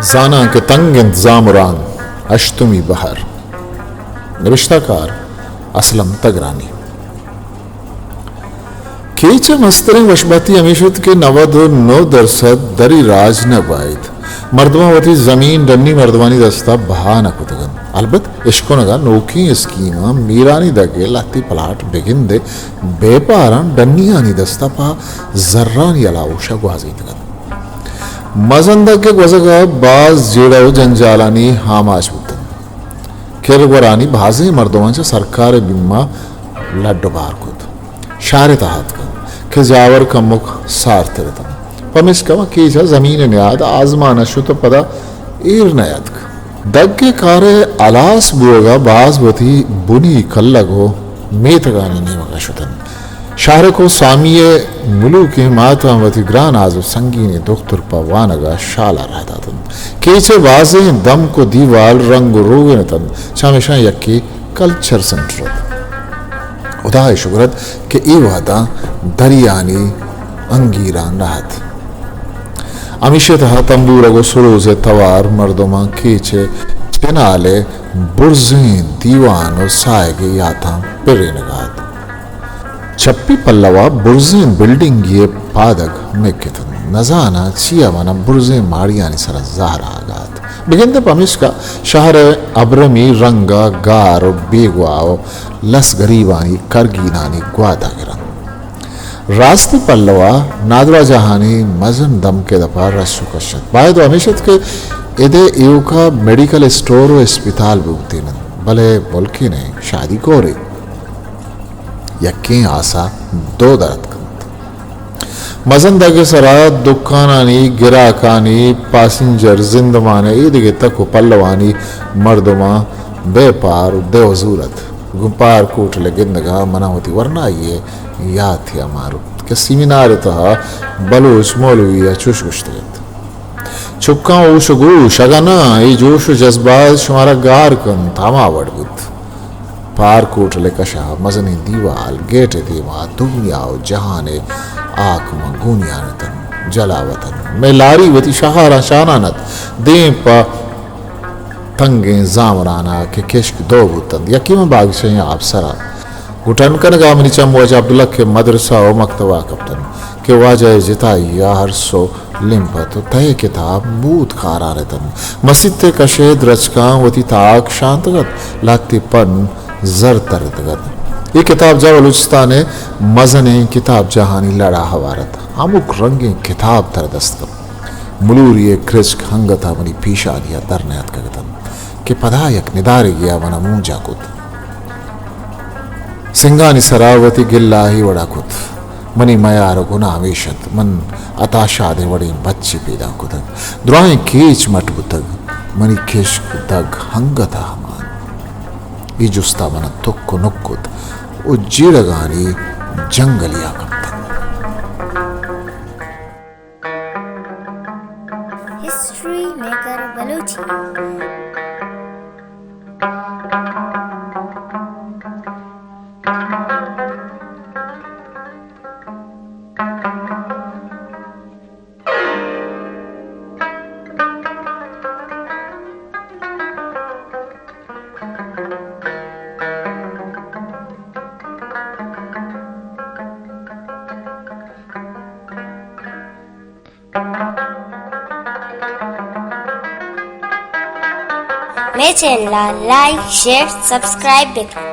زاناں کہ تنگ انت زامران، ہشتمی بہر۔ نبشتہ کار اسلم تگرانی۔ کیچ ءِ مستریں وشبہتی ہمیش ات کہ نود و نو درسد دری راج نہ بائیت۔ مردماں وتی زمین ڈنی مردمانی دست ءَ بہا نہ کتگ انت۔ البت اشکنگ ءَ نوکیں اسکیماں میرانی دگ ءِ لہتے پلاٹ بگندئے بیپاراں ڈنیانی دست ءَ پہ زرانی ہلاوش ءَ گوازینتگ ات۔ مزن دگ ءِ گوزگ ءَ باز جیڑہ و جنجالانی آماچ بوت انت۔ کر گورانی بازیں مردماں چہ سرکار ءِ بیم ءَ لڈ و بار کت۔ شہر ءِ تہا اتک انت کہ جاور کمک سارتر اتنت۔ پمیشکا ما کیچ ءَ زمین ءِ نیاد آزمان ءَ شت و پدا ایر نیاتک۔ دگ ءِ کار ءِ ہلاس بوگ ءَ باز وتی بنی کلگ و میتگانی نیمگ ءَ شت انت۔ شہرک و سامی ءِ ملوکیں ماتاں وتی گراناز و سنگینیں دختر پہ وانگ ءَ شال ءَ راہ دات انت۔ کیچ ءِ بازیں دمک و دیوال رنگ و روگن اتنت، چہ ہمیشاں یکے کلچر سنٹر ات۔ ہدا ءِ شگر ات کہ اے وہداں دریانی انگیراں نہ ات۔ ہمیشی ءِ تہا تمبورگ و سروز ءِ توار مردماں کیچ ءِ چنال ءِ برزیں دیوان و ساہگ ءِ یاتاں پرینگ ءَ ات۔ چپی پلو ءَ برزیں بلڈنگے ءِ پادگ مک اتنت۔ نزاناں چیا من ءَ برزیں ماڑیانی سرا زہر آہگ ءَ ات۔ بگندئے پمیشکا شہر ءِ ابرمی رنگ ءَ گار و بیگواہ و لس گریبانی کرگینانی گوات ءَ گرنت۔ راستی پلو ءَ نادراہجاہانی مزن دمک ءِ دپ ءَ رش و کش ات۔ باید و ہمیش ات کہ اد ءِ ایوک ءَ میڈیکل اسٹور و اسپتال بہ بوتین انت، بلے ملکینے شادی کورے یکیں آس ءَ دو در اتک انت۔ مزن دگ ءِ سرا دکانانی، گراکانی، پاسنجر، زندمان ءِ ایدگہ تک و پلوانی مردماں بے پار و بے حضور ات۔ گوں پارک ہوٹل ءِ گندگ ءَ من ءَ وتی ورنائی ءِ یات ءَ مان رپت کہ سیمینار ءِ تہا بلوچ مولوی ءَ چوش گوشتگ ات: چکاں ہوش و گوش، اگاں ناں اے جوش و جذبات شمارا گار کنت، ہما وڑ بوت۔ پارک ہوٹل ءِ کش ءَ مزنیں دیوال، گیٹ ءِ دیما دنیا و جہان ءِ آکماں گونیان اتنت، جلاوطن۔ مئے لاری وتی شہاراں شانان ات، دیم پہ تنگیں زامران ءَ کہ کشک دو بوت انت، یکے من باگشئیں آپسر ءَ گوں ٹن کنگ ءَ منی چم واجہ عبدالحق ءِ مدرسہ و مکتب ءَ کپت انت کہ واجہ ءِ جتائی ءَ ارس و لمپ ات و تہ ءِ کتاب بوت کاران اتنت۔ مسیت ءِ کش ءِ درچکاں وتی تاک شانتگ ات، لہتے پن زر ترتگ ات۔ اے کتاب جاہ بلوچستان ءِ مزنیں کتاب جاہانی لڑ ءَ ہوار ات۔ ہمک رنگیں کتاب تر دست کپت۔ ملوری ءِ کرچک انگت ءَ منی پیشانی ءَ در نیاتکگ اتنت کہ پدا یک ندارگے ءَ من ءَ مونجا کت۔ سنگانی سرا وتی گلہ ءَ اے وڑا کت: منی میار و گناہ ہمیش ات، من عطا شاد ءِ وڑیں بچے پیدا کتگ، دراہیں کیچ مٹ بوتگ، منی کشک دگ انگت ءَ ہما انت۔ اے جست ءَ من ءَ تک و نک کت و جیڑگانی جنگلے ءَ کپتگ۔ ہسٹری میکر بلوچی۔ مئے چینل ءَ لائک، شیئر، سبسکرائب بکن۔